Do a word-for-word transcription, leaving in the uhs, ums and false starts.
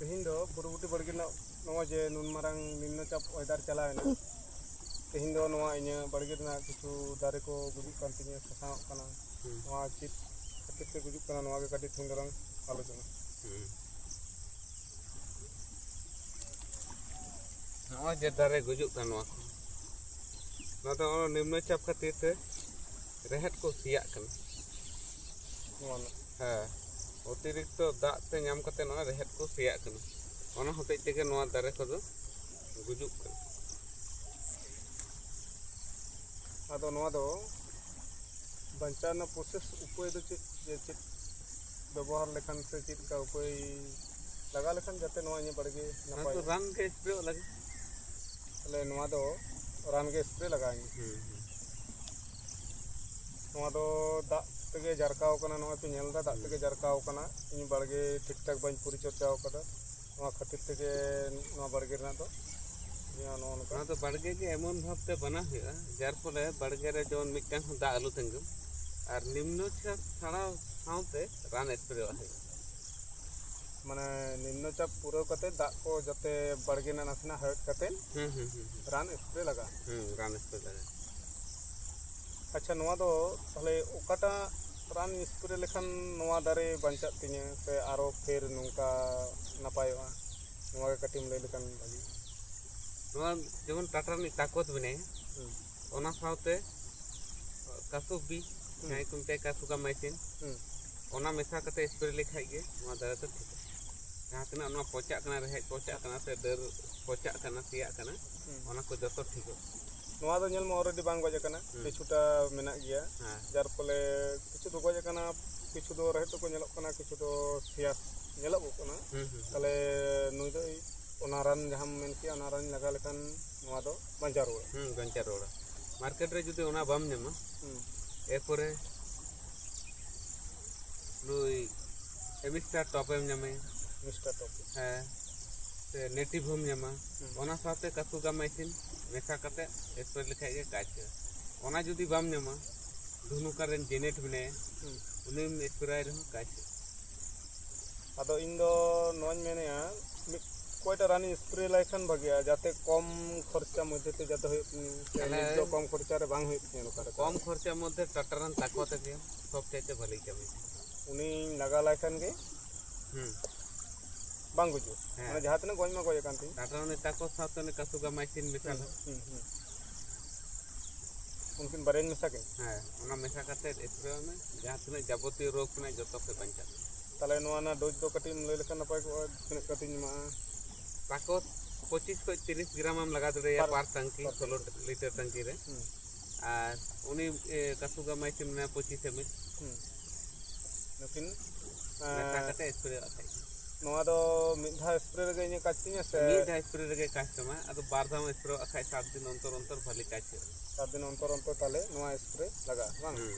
ᱛᱮᱦᱮᱧ ᱫᱚ ᱵᱩᱨᱩᱵᱩᱴᱤ ᱵᱟᱲᱜᱮ ᱨᱮᱱᱟᱜ ᱱᱚᱜᱼᱚᱭ ᱡᱮ ᱱᱩᱱ ᱢᱟᱨᱟᱝ ᱱᱤᱢᱱᱚ ᱪᱟᱯ ᱚᱭᱮᱫᱟᱨ ᱪᱟᱞᱟᱣᱮᱱᱟ, ᱛᱮᱦᱮᱧ ᱫᱚ ᱱᱚᱣᱟ ᱤᱧᱟᱹᱜ ᱵᱟᱲᱜᱮ ᱨᱮᱱᱟᱜ ᱠᱤᱪᱷᱩ ᱫᱟᱨᱮ ᱠᱚ ᱜᱩᱡᱩᱜ ᱠᱟᱱ ᱛᱤᱧᱟᱹ, ᱥᱟᱥᱟᱝᱚᱜ ᱠᱟᱱᱟ, ᱦᱩᱸ᱾ ᱱᱚᱣᱟ ᱪᱮᱫ ᱠᱷᱟᱹᱛᱤᱨ ᱛᱮ ᱜᱩᱡᱩᱜ ᱠᱟᱱᱟ, ᱱᱚᱣᱟ ᱜᱮ ᱠᱟᱹᱴᱤᱡ ᱛᱮᱦᱮᱧ ᱫᱚᱞᱟᱝ ᱟᱞᱳᱪᱚᱱᱟ᱾ ᱦᱩᱸ᱾ ᱱᱚᱜᱼᱚᱭ ᱡᱮ ᱫᱟᱨᱮ ᱜᱩᱡᱩᱜ ᱠᱟᱱᱟ, ᱱᱚᱣᱟ ᱠᱚ, ᱱᱚᱣᱟ ᱫᱚ ᱱᱤᱢᱱᱚ ᱪᱟᱯ ᱠᱷᱟᱹᱛᱤᱨ ᱛᱮ ᱨᱮᱦᱮᱫ ᱠᱚ ᱥᱮᱭᱟᱜ ᱠᱟᱱᱟ᱾ ᱱᱚᱣᱟ ᱨᱮᱱᱟᱜ ᱦᱮᱸ, ᱚᱛᱤᱨᱤᱠᱛᱚ ᱫᱟᱜ ᱛᱮ ᱧᱟᱢ ᱠᱟᱛᱮ ᱱᱚᱜᱼᱚᱭ ᱨᱮᱦᱮᱫ ᱠᱚ ᱥᱮᱭᱟᱜ ᱠᱟᱱᱟ, ᱚᱱᱟ ᱦᱚᱛᱮᱡ ᱛᱮᱜᱮ ᱱᱚᱣᱟ ᱫᱟᱨᱮ ᱠᱚᱫᱚ ᱜᱩᱡᱩᱜ ᱠᱟᱱᱟ᱾ ᱟᱫᱚ ᱱᱚᱣᱟ ᱫᱚ ᱵᱟᱧᱪᱟᱣ ᱨᱮᱱᱟᱜ ᱯᱨᱚᱥᱮᱥ ᱩᱯᱟᱹᱭ ᱫᱚ ᱪᱮᱫ, ᱡᱮ ᱪᱮᱫ ᱵᱮᱵᱚᱦᱟᱨ ᱞᱮᱠᱷᱟᱱ ᱥᱮ ᱪᱮᱫ ᱞᱮᱠᱟ ᱩᱯᱟᱹᱭ ᱞᱟᱜᱟᱣ ᱞᱮᱠᱷᱟᱱ ᱡᱟᱛᱮ ᱱᱚᱣᱟ ᱤᱧᱟᱹᱜ ᱵᱟᱲᱜᱮ ᱱᱚᱣᱟ ᱱᱟᱯᱟᱭ ᱫᱚ ᱨᱟᱱ ᱜᱮ ᱥᱯᱨᱮᱭᱟᱜ ᱞᱟᱹᱜᱤᱫ᱾ ᱛᱟᱦᱞᱮ ᱱᱚᱣᱟ ᱫᱚ ᱨᱟᱱ ᱜᱮ ᱥᱯᱨᱮ ᱞᱟᱜᱟᱣ ᱤᱧᱟᱹ᱾ ᱦᱩᱸ, ᱦᱩᱸ᱾ ᱱᱚᱣᱟ ᱫᱚ ᱫᱟᱜ ᱛᱮᱜᱮ ᱡᱟᱨᱠᱟᱣ ᱠᱟᱱᱟ, ᱱᱚᱜᱼᱚᱭ ᱯᱮ ᱧᱮᱞ ᱮᱫᱟ, ᱫᱟᱜ ᱦᱩᱸ᱾ ᱛᱮᱜᱮ ᱡᱟᱨᱠᱟᱣ ᱠᱟᱱᱟ᱾ ᱤᱧ ᱵᱟᱲᱜᱮ ᱴᱷᱤᱠ ᱴᱷᱟᱠ ᱵᱟᱹᱧ ᱯᱚᱨᱤᱪᱚᱨᱡᱟᱣ ᱠᱟᱫᱟ, ᱱᱚᱣᱟ ᱠᱷᱟᱹᱛᱤᱨ ᱛᱮᱜᱮ ᱱᱚᱣᱟ ᱵᱟᱲᱜᱮ ᱨᱮᱱᱟᱜ ᱫᱚ ᱱᱚᱜᱼᱚ ᱱᱚᱝᱠᱟ᱾ ᱱᱚᱣᱟ ᱫᱚ ᱵᱟᱲᱜᱮ ᱜᱮ ᱮᱢᱚᱱ ᱵᱷᱟᱵᱛᱮ ᱵᱮᱱᱟᱣ ᱦᱩᱭᱩᱜᱼᱟ, ᱡᱟᱨ ᱯᱷᱚᱞᱮ ᱵᱟᱲᱜᱮ ᱨᱮ ᱡᱮᱢᱚᱱ ᱢᱤᱫᱴᱟᱝ ᱦᱚᱸ ᱫᱟᱜ ᱟᱞᱚ ᱛᱤᱸᱜᱩᱱ, ᱟᱨ ᱱᱤᱢᱱᱚ ᱪᱟᱯ ᱪᱷᱟᱲᱟᱣ ᱥᱟᱶᱛᱮ ᱨᱟᱱ ᱥᱯᱨᱮᱣᱟᱜ ᱦᱩᱭᱩᱜᱼᱟ᱾ ᱢᱟᱱᱮ ᱱᱤᱢᱱᱚ ᱪᱟᱯ ᱯᱩᱨᱟᱹᱣ ᱠᱟᱛᱮ ᱫᱟᱜ ᱠᱚ ᱡᱟᱛᱮ ᱵᱟᱲᱜᱮ ᱨᱮᱱᱟᱜ ᱱᱟᱥᱮᱱᱟᱜ ᱦᱟᱣᱮᱫ ᱠᱟᱛᱮ ᱦᱩᱸ, ᱦᱩᱸ, ᱦᱩᱸ, ᱦᱩᱸ᱾ ᱨᱟᱱ ᱥᱯᱨᱮ ᱞᱟᱜᱟᱜᱼᱟ᱾ ᱦᱩᱸ, ᱨᱟᱱ ᱥᱯᱨᱮ ᱞᱟᱜᱟᱜᱼᱟ᱾ ᱟᱪᱪᱷᱟ, ᱱᱚᱣᱟ ᱫᱚ ᱛᱟᱦᱞᱮ ᱚᱠᱟᱴᱟᱜ ᱨᱟᱱ ᱥᱯᱨᱮ ᱞᱮᱠᱷᱟᱱ ᱱᱚᱣᱟ ᱫᱟᱨᱮ ᱵᱟᱧᱪᱟᱜ ᱛᱤᱧᱟᱹ ᱥᱮ ᱟᱨᱚ ᱯᱷᱮᱨ ᱱᱚᱝᱠᱟ ᱱᱟᱯᱟᱭᱚᱜᱼᱟ? ᱱᱚᱣᱟ ᱜᱮ ᱠᱟᱹᱴᱤᱡ ᱮᱢ ᱞᱟᱹᱭ ᱞᱮᱠᱷᱟᱱ ᱵᱷᱟᱹᱜᱤ᱾ ᱱᱚᱣᱟ ᱡᱮᱢᱚᱱ ᱴᱟᱴᱟ ᱨᱤᱱᱤᱡ ᱛᱟᱠᱚᱛ ᱢᱮᱱᱟᱭᱟ, ᱦᱩᱸ᱾ ᱚᱱᱟ ᱥᱟᱶᱛᱮ ᱠᱟᱥᱩᱵᱤ, ᱦᱩᱸ᱾ ᱡᱟᱦᱟᱸᱭ ᱠᱚ ᱢᱮᱛᱟᱭ ᱠᱟᱥᱩᱜᱟᱢᱟᱭᱥᱤᱱ, ᱦᱩᱸ᱾ ᱚᱱᱟ ᱢᱮᱥᱟ ᱠᱟᱛᱮ ᱥᱯᱨᱮ ᱞᱮᱠᱷᱟᱡ ᱜᱮ ᱱᱚᱣᱟ ᱫᱟᱨᱮ ᱫᱚ ᱴᱷᱤᱠᱟ᱾ ᱡᱟᱦᱟᱸ ᱛᱤᱱᱟᱹᱜ ᱱᱚᱣᱟ ᱯᱚᱪᱟᱜ ᱠᱟᱱᱟ, ᱨᱮᱦᱮᱫ ᱯᱚᱪᱟᱜ ᱠᱟᱱᱟ ᱥᱮ ᱰᱟᱹᱨ ᱯᱚᱪᱟᱜ ᱠᱟᱱᱟ, ᱥᱮᱭᱟᱜ ᱠᱟᱱᱟ, ᱦᱩᱸ᱾ ᱚᱱᱟ ᱠᱚ ᱡᱚᱛᱚ ᱴᱷᱤᱠᱚᱜᱼᱟ᱾ ᱱᱚᱣᱟ ᱫᱚ ᱧᱮᱞ ᱢᱮ already ᱵᱟᱝ ᱜᱚᱡ ᱟᱠᱟᱱᱟ, ᱦᱩᱸ᱾ ᱠᱤᱪᱷᱩᱴᱟ ᱢᱮᱱᱟᱜ ᱜᱮᱭᱟ, ᱦᱮᱸ᱾ ᱡᱟᱨ ᱯᱷᱚᱞᱮ ᱠᱤᱪᱷᱩ ᱫᱚ ᱜᱚᱡ ᱟᱠᱟᱱᱟ, ᱠᱤᱪᱷᱩ ᱫᱚ ᱨᱮᱦᱮᱫ ᱫᱚᱠᱚ ᱧᱮᱞᱚᱜ ᱠᱟᱱᱟ, ᱠᱤᱪᱷᱩ ᱫᱚ ᱥᱮᱭᱟ ᱧᱮᱞᱚᱜᱚᱜ ᱠᱟᱱᱟ᱾ ᱦᱩᱸ, ᱦᱩᱸ, ᱦᱩᱸ᱾ ᱛᱟᱦᱞᱮ ᱱᱩᱭ ᱫᱚ ᱚᱱᱟ ᱨᱟᱱ ᱡᱟᱦᱟᱸᱢ ᱢᱮᱱ ᱠᱮᱜᱼᱟ, ᱚᱱᱟ ᱨᱟᱱ ᱞᱟᱜᱟᱣ ᱞᱮᱠᱷᱟᱱ ᱱᱚᱣᱟ ᱫᱚ ᱵᱟᱧᱪᱟᱣ ᱨᱩᱣᱟᱹᱲᱟ᱾ ᱦᱩᱸ, ᱵᱟᱧᱪᱟᱣ ᱨᱩᱣᱟᱹᱲᱟ᱾ ᱢᱟᱨᱠᱮᱴ ᱨᱮ ᱡᱩᱫᱤ ᱚᱱᱟ ᱵᱟᱢ ᱧᱟᱢᱟ, ᱦᱩᱸ᱾ ᱮᱨᱯᱚᱨᱮ ᱱᱩᱭ ᱮᱢᱤᱥᱴᱟᱨ ᱴᱚᱯ ᱮᱢ ᱧᱟᱢᱟᱭᱟ᱾ ᱢᱤᱥᱴᱟᱨ ᱴᱚᱯ᱾ ᱦᱮᱸ, ᱥᱮ ᱱᱮᱴᱤᱵᱷ ᱦᱚᱸᱢ ᱧᱟᱢᱟ᱾ ᱦᱩᱸ᱾ ᱚᱱᱟ ᱥᱟᱶᱛᱮ ᱠᱟᱥᱩᱜᱟᱢᱟᱭᱥᱤᱱ ᱢᱮᱥᱟ ᱠᱟᱛᱮ ᱥᱯᱨᱮ ᱞᱮᱠᱷᱟᱡ ᱜᱮ ᱠᱟᱡᱽ ᱦᱩᱭᱩᱜᱼᱟ᱾ ᱚᱱᱟ ᱡᱩᱫᱤ ᱵᱟᱢ ᱧᱟᱢᱟ, ᱫᱷᱩᱱᱩᱠᱟ ᱨᱮᱱ ᱡᱮᱱᱮᱴ ᱢᱮᱱᱟᱭᱟ, ᱦᱩᱸ᱾ ᱩᱱᱤᱢ ᱥᱯᱨᱮᱭ ᱨᱮᱦᱚᱸ ᱠᱟᱡᱽ ᱦᱩᱭᱩᱜᱼᱟ᱾ ᱟᱫᱚ ᱤᱧ ᱫᱚ ᱱᱚᱣᱟᱧ ᱢᱮᱱᱮᱫᱼᱟ, ᱢᱤᱫ ᱚᱠᱚᱭᱴᱟᱜ ᱨᱟᱱᱤᱧ ᱥᱯᱨᱮ ᱞᱮᱠᱷᱟᱱ ᱵᱷᱟᱜᱤᱜᱼᱟ, ᱡᱟᱛᱮ ᱠᱚᱢ ᱠᱷᱚᱨᱪᱟ ᱢᱚᱫᱽᱫᱷᱮ ᱛᱮ ᱡᱟᱛᱮ ᱦᱩᱭᱩᱜ ᱛᱤᱧ, ᱥᱮ ᱛᱟᱦᱞᱮ ᱱᱤᱛ ᱫᱚ ᱠᱚᱢ ᱠᱷᱚᱨᱪᱟ ᱨᱮ ᱵᱟᱝ ᱦᱩᱭᱩᱜ ᱛᱤᱧᱟ ᱱᱚᱝᱠᱟ ᱞᱮᱠᱟ? ᱠᱚᱢ ᱠᱷᱚᱨᱪᱟ ᱢᱚᱫᱽᱫᱷᱮ ᱴᱟᱴᱟᱨᱟᱱ ᱛᱟᱠᱚ ᱛᱮᱜᱮ ᱥᱚᱵ ᱪᱟᱭᱛᱮ ᱵᱷᱟᱹᱞᱤ ᱠᱟᱹᱢᱤ᱾ ᱩᱱᱤᱧ ᱞᱟᱜᱟᱣ ᱞᱟᱭ ᱠᱷᱟᱱ ᱜᱮ ᱦᱩᱸ᱾ ᱵᱟᱝ ᱜᱩᱡᱩᱜ? ᱦᱮᱸ᱾ ᱢᱟᱱᱮ ᱡᱟᱦᱟᱸ ᱛᱤᱱᱟᱹᱜ ᱜᱚᱡ ᱢᱟ ᱜᱚᱡ ᱟᱠᱟᱱ ᱛᱤᱧ᱾ ᱴᱟᱴᱟᱨᱟᱱ ᱛᱟᱠᱚ ᱥᱟᱶᱛᱮ ᱩᱱᱤ ᱠᱟᱥᱩᱜᱟᱢᱟᱭᱥᱤᱱ ᱢᱮᱥᱟ ᱦᱩᱸ, ᱞᱮ᱾ ᱦᱩᱸ, ᱦᱩᱸ᱾ ᱩᱱᱠᱤᱱ ᱵᱟᱨᱭᱟᱧ ᱢᱮᱥᱟ ᱠᱤᱱ᱾ ᱦᱮᱸ, ᱚᱱᱟ ᱢᱮᱥᱟ ᱠᱟᱛᱮ ᱥᱯᱨᱮ ᱢᱮ, ᱡᱟᱦᱟᱸ ᱛᱤᱱᱟᱹᱜ ᱡᱟᱵᱚᱛᱤᱭᱚ ᱨᱳᱜᱽ ᱢᱮᱱᱟᱜᱼᱟ ᱡᱚᱛᱚ ᱠᱷᱚᱱ ᱵᱟᱧᱪᱟᱜ ᱢᱮ᱾ ᱛᱟᱦᱞᱮ ᱱᱚᱣᱟ ᱨᱮᱱᱟᱜ ᱰᱳᱡᱽ ᱫᱚ ᱠᱟᱹᱴᱤᱡ ᱮᱢ ᱞᱟᱹᱭ ᱞᱮᱠᱷᱟᱱ ᱱᱟᱯᱟᱭ ᱠᱚᱜᱼᱟ, ᱛᱤᱱᱟᱹᱜ ᱠᱟᱛᱮᱧ ᱮᱢᱟᱜᱼᱟ? ᱛᱟᱠᱚ ᱯᱚᱸᱪᱤᱥ ᱠᱷᱚᱱ ᱛᱤᱨᱤᱥ ᱜᱨᱟᱢ ᱮᱢ ᱞᱟᱜᱟᱣ ᱫᱟᱲᱮᱭᱟᱜᱼᱟ per, ᱯᱟᱨ ᱴᱟᱝᱠᱤ, per ᱥᱳᱞᱳ ᱴᱟᱝᱠᱤ᱾ ᱞᱤᱴᱟᱨ ᱴᱟᱝᱠᱤ ᱨᱮ᱾ ᱦᱩᱸ᱾ ᱟᱨ ᱩᱱᱤ, ᱮ, ᱠᱟᱥᱩᱜᱟᱢᱟᱭᱥᱤᱱ ᱢᱮᱱᱟᱜᱼᱟ ᱯᱚᱸᱪᱤᱥ ᱮᱢ ᱮᱞ᱾ ᱦᱩᱸ᱾ ᱱᱩᱠᱤᱱ, ᱢᱮᱥᱟ ᱮᱸ, ᱠᱟᱛᱮ ᱥᱯᱨᱮ ᱟᱜ ᱠᱷᱟᱡ᱾ ᱱᱚᱣᱟ ᱫᱚ ᱢᱤᱫ ᱫᱷᱟᱣ ᱥᱯᱨᱮ ᱨᱮᱜᱮ ᱤᱧᱟᱹᱜ ᱠᱟᱡᱽ ᱛᱤᱧᱟ ᱥᱮ? ᱢᱤᱫ ᱫᱷᱟᱣ ᱥᱯᱨᱮ ᱨᱮᱜᱮ ᱠᱟᱡᱽ ᱛᱟᱢᱟ, ᱟᱫᱚ ᱵᱟᱨ ᱫᱷᱟᱣ ᱥᱯᱨᱮ ᱟᱜ ᱠᱷᱟᱡ ᱥᱟᱛ ᱫᱤᱱ ᱚᱱᱛᱚᱨ ᱚᱱᱛᱚᱨ ᱵᱷᱟᱞᱤ ᱠᱟᱡᱽ ᱦᱩᱭᱩᱜᱼᱟ᱾ ᱥᱟᱛ ᱫᱤᱱ ᱚᱱᱛᱚᱨ ᱚᱱᱛᱚᱨ ᱛᱟᱦᱞᱮ ᱱᱚᱣᱟ ᱥᱯᱨᱮ ᱞᱟᱜᱟᱜᱼᱟ, ᱵᱟᱝ? ᱦᱩᱸ᱾